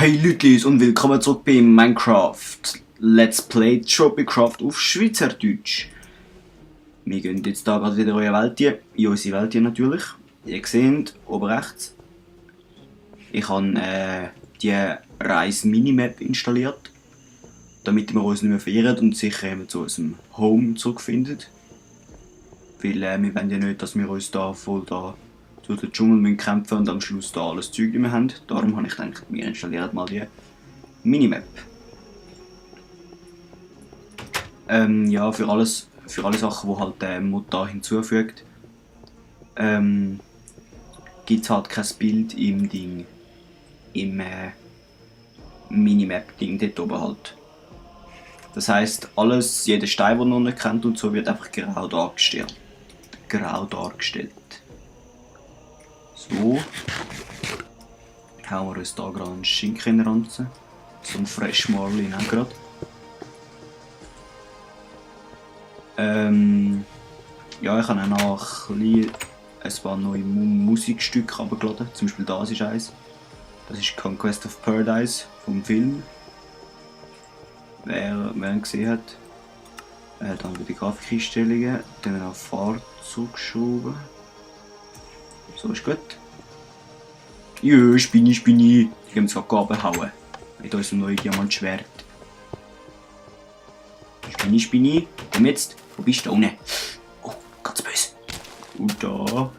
Hey Leute und willkommen zurück bei Minecraft Let's Play Tropicraft auf Schweizerdeutsch. Wir gehen jetzt da gerade wieder in Welt hier, in unsere Welt hier natürlich. Ihr seht, oben rechts, ich habe die Reise Minimap installiert, damit wir uns nicht mehr verirren und sicher eben zu unserem Home zurückfinden. Weil wir wollen ja nicht, dass wir uns da voll da durch den Dschungel kämpfen und am Schluss da alles Zeug nicht mehr haben. Darum habe ich gedacht, wir installieren mal die Minimap. Ja, für alle Sachen, die halt der Mod da hinzufügt, gibt es halt kein Bild im Ding, im Minimap-Ding dort oben halt. Das heisst, alles, jeder Stein, den man nicht kennt und so, wird einfach grau dargestellt. So. Hauen wir uns da gerade einen Schinken in den Ranzen. So ein Fresh Marlin auch gerade. Ja, ich habe auch noch ein paar neue Musikstücke runtergeladen. Zum Beispiel das ist eins. Das ist Conquest of Paradise vom Film. Wer ihn gesehen hat. Dann wieder die Grafikeinstellungen. Dann auf Fahrzeug schrauben. So ist gut. Jö, Spinni. Die gehen uns gerade abhauen. Mit unserem neuen Diamantschwert. Spinni. Komm jetzt. Wo bist du? Da unten. Oh, ganz böse. Und da.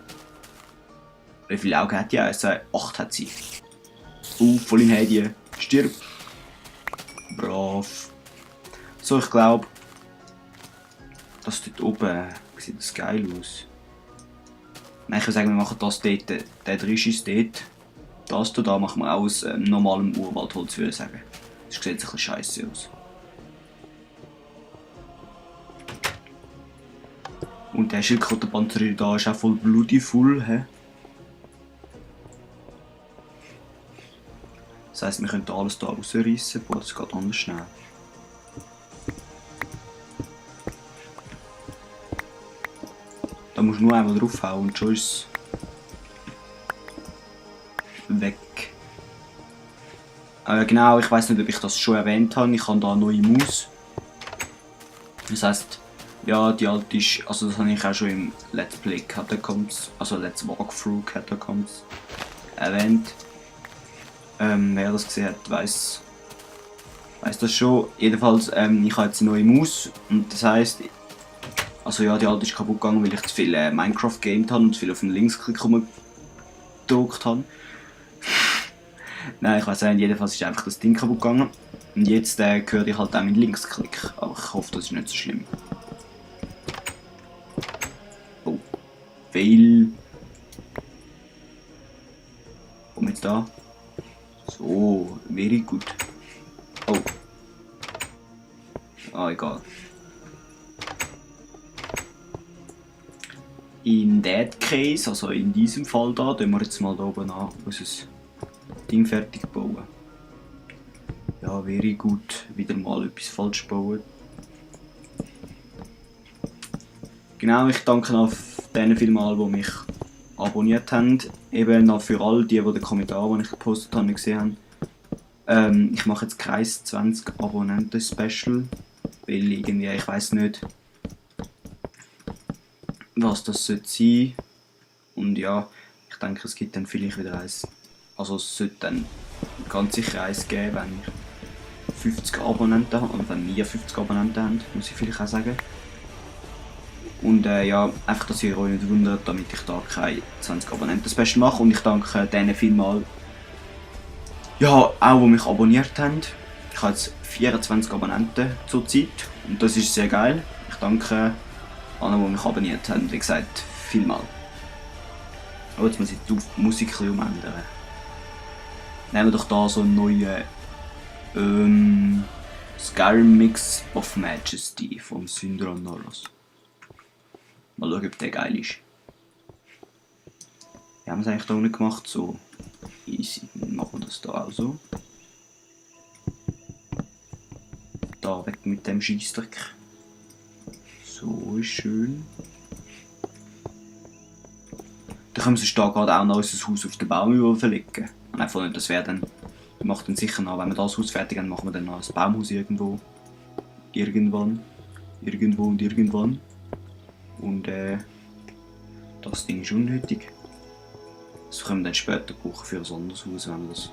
Wie viele Augen hat die? 8 hat sie. Voll im Handy. Stirb. Brav. So, ich glaube, das dort oben sieht das geil aus. Nein, ich würde sagen, wir machen das dort, der Drisch ist dort. Das hier da machen wir auch aus normalem Urwaldholz, würde ich sagen. Das sieht ein bisschen scheiße aus. Und der Schildkrötenpanzer da ist auch voll blutivoll. He? Das heisst, wir können alles hier rausreißen. Boah, das geht anders schnell. Da musst du nur einmal draufhauen und schon ist es weg. Genau, ich weiß nicht, ob ich das schon erwähnt habe. Ich habe da eine neue Maus. Das heisst, ja, die alte ist, also das habe ich auch schon im Let's Play Catacombs, also Let's Walkthrough Catacombs erwähnt. Wer das gesehen hat, weiß das schon. Jedenfalls, ich habe jetzt eine neue Maus und das heisst, also ja, die alte ist kaputt gegangen, weil ich zu viel Minecraft gamed habe und zu viel auf den Linksklick gedruckt habe. Nein, ich weiß nicht, jedenfalls ist einfach das Ding kaputt gegangen. Und jetzt höre ich halt auch mit Linksklick, aber ich hoffe, das ist nicht so schlimm. Oh, fail. Komm jetzt da. So, very gut. Oh. Ah, egal. In that case, also in diesem Fall da, tun wir jetzt mal da oben an unser Ding fertig bauen. Ja, very gut. Wieder mal etwas falsch bauen. Genau, ich danke noch denen vielmal, die mich abonniert haben. Eben noch für all die den Kommentar, den ich gepostet habe, gesehen haben. Ich mache jetzt kein 20 Abonnenten-Special, weil irgendwie, ich weiß nicht, was das sein sollte. Und ja, ich denke, es gibt dann vielleicht wieder eins. Also es sollte dann ganz sicher eins geben, wenn ich 50 Abonnenten habe, und wenn wir 50 Abonnenten haben, muss ich vielleicht auch sagen. Und ja, einfach, dass ihr euch nicht wundert, damit ich da kein 20 Abonnenten-Special mache. Und ich danke denen vielmal, ja, auch die mich abonniert haben. Ich habe jetzt 24 Abonnenten zurzeit und das ist sehr geil. Ich danke allen, die mich abonniert haben, wie gesagt, vielmal. Oh, jetzt muss ich die Musik ein bisschen umändern. Nehmen wir doch da so einen neuen Skyrim Mix of Majesty vom Syndron Noros. Mal schauen, ob der geil ist. Wir haben es eigentlich da unten gemacht, so easy. Dann machen wir das da auch so. Da weg mit dem Scheissdreck. So ist schön. Dann können wir da gerade auch noch unser Haus auf den Baum verlegen. Und einfach nicht, das wäre dann Ich mache dann sicher noch, wenn wir das Haus fertig haben, machen wir dann noch ein Baumhaus irgendwo. Irgendwann. Irgendwo und irgendwann. Und das Ding ist unnötig. Das können wir dann später brauchen für ein anderes Haus, wenn wir das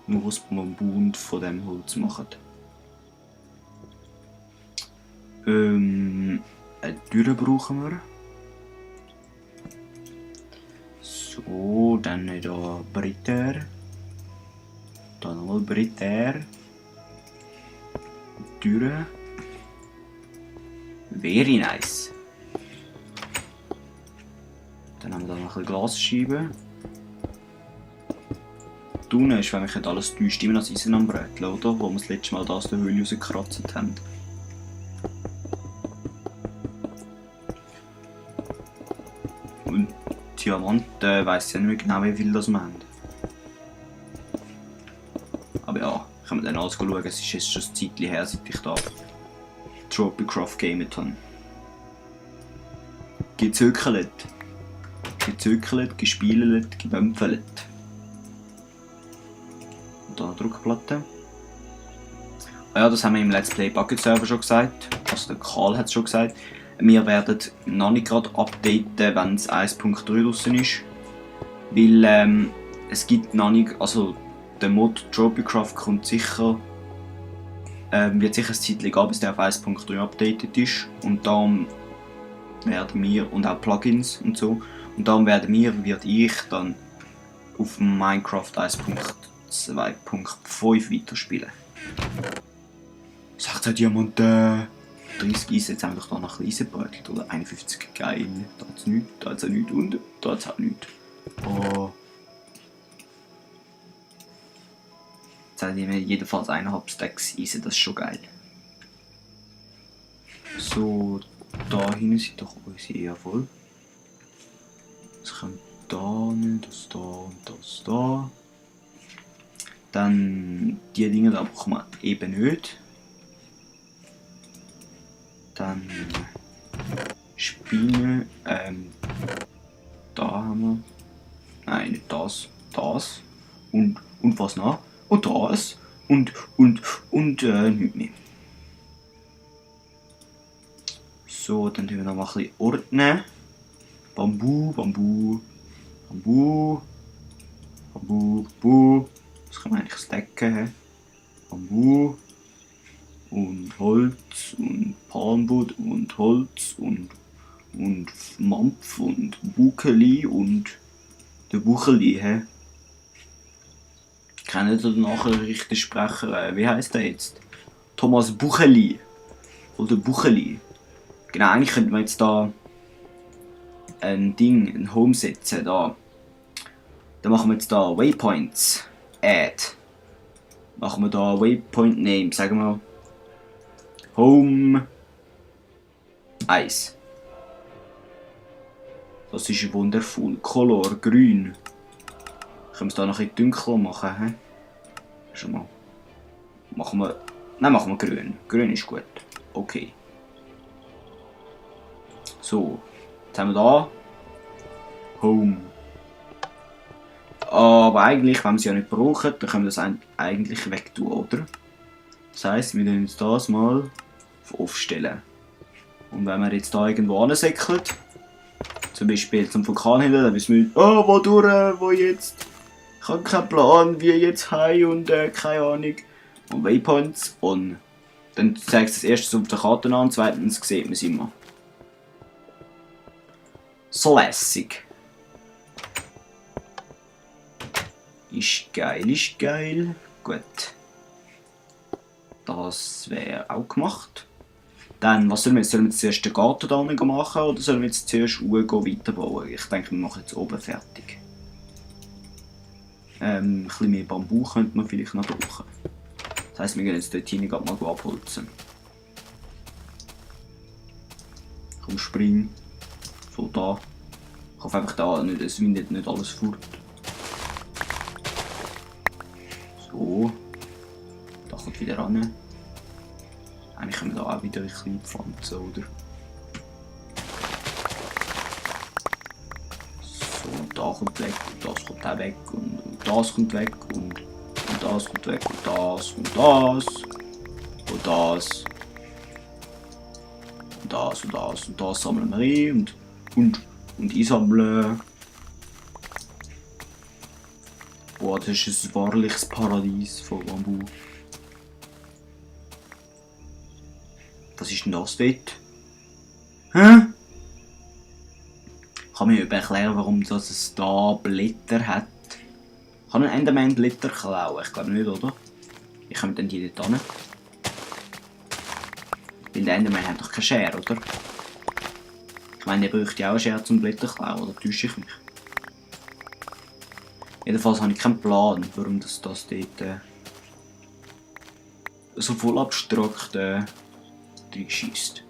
nur aus Bambu und von dem Holz machen. Eine Tür brauchen wir. So, dann hier Britter. Dann nochmal Britter. Türe. Very nice. Dann haben wir da noch ein bisschen Glasscheiben. Die unten ist, wenn mich nicht alles täuscht, immer noch das Eisen am Brötchen, oder? Wo wir das letzte Mal das aus der Höhle rausgekratzt haben. Und Diamanten weiss ich ja nicht mehr genau, wie viel das wir haben. Aber ja, können wir dann alles schauen. Es ist jetzt schon ein Zeitchen her, seit ich da Tropicraft gamet habe. Gezöckelt. Gezöckelt, gespielt, gebömpfelt. Und da eine Druckplatte. Ah ja, das haben wir im Let's Play Bucket Server schon gesagt. Also der Karl hat es schon gesagt. Wir werden noch nicht gerade updaten, wenn es 1.3 draussen ist. Weil es gibt noch nicht, also der Mod Tropicraft kommt sicher, wird sicher ein Zeitchen gehen, bis der auf 1.3 updated ist. Und darum werden wir, und auch Plugins und so, und darum werde ich dann auf Minecraft 1.2.5 weiterspielen. 16 Diamanten, 30 Eisen, jetzt haben wir doch da noch ein bisschen Eisenbrötchen, oder 51, geil, da hat es nichts, da hat es auch nichts und da hat es auch nichts. Oh. Jetzt haben wir jedenfalls 1,5 Stacks Eisen, das ist schon geil. So, da hinten sind doch unsere eher voll. Das kommt da nicht, das da und das da. Dann die Dinge da brauchen wir eben nicht. Dann Spinne, da haben wir. Nein, nicht das, das. Und was noch? Und das. Und nichts mehr. So, dann tun wir noch mal ein bisschen ordnen. Bambu, Bambu, Bambu, Bambu, Bambu. Das kann man eigentlich stacken. Bambu und Holz und Palmwood und Holz und Mampf und Bucheli und der Bucheli. Kennt ihr den Nachrichtensprecher? Wie heißt der jetzt? Thomas Bucheli. Oder Bucheli. Genau, eigentlich könnte man jetzt da ein Home setzen. Da machen wir jetzt da Waypoints. Add. Machen wir da Waypoint Name. Sagen wir Home 1. Das ist wundervoll. Color grün. Können wir es da noch ein bisschen dunkler machen? He? Schon mal. Machen wir grün. Grün ist gut. Okay. So. Jetzt haben wir da Home. Aber eigentlich, wenn wir es ja nicht brauchen, dann können wir das eigentlich wegtun, oder? Das heisst, wir können jetzt das mal auf Off stellen. Und wenn wir jetzt da irgendwo ansäckeln, zum Beispiel zum Vulkan hin, dann wissen wir nicht, oh, wo durch, wo jetzt? Ich habe keinen Plan, wie jetzt heim und keine Ahnung. Und Waypoints on. Dann zeigt es das erstens auf der Karte an, zweitens sieht man es immer. So lässig. Ist geil, ist geil. Gut. Das wäre auch gemacht. Dann, was sollen wir jetzt? Sollen wir jetzt zuerst den Garten da unten machen oder sollen wir jetzt zuerst weiterbauen? Ich denke, wir machen jetzt oben fertig. Ein bisschen mehr Bambu könnte man vielleicht noch brauchen. Das heisst, wir gehen jetzt dort hinein mal abholzen. Komm, spring. Von da. Ich hoffe einfach da, es windet nicht alles fort. So. Da kommt wieder ran. Eigentlich können wir da auch wieder ein bisschen pflanzen, oder? So, da kommt weg, das kommt auch weg und das kommt weg und das das kommt weg und das und das und das und das und das und das sammeln wir ein und einsammeln. Boah, das ist ein wahrliches Paradies von Bambu. Was ist denn das dort? Hä? Ich kann mir nicht erklären, warum das es da Blätter hat. Kann ein Enderman Blätter klauen? Ich glaube nicht, oder? Wie kommen denn die dort hin? Weil der Enderman hat doch keine Schere, oder? Ich meine, der bräuchte ja auch eine Schere zum Blätter klauen, oder täusche ich mich? Jedenfalls habe ich keinen Plan, warum das dort so voll abstrakt reinschießt.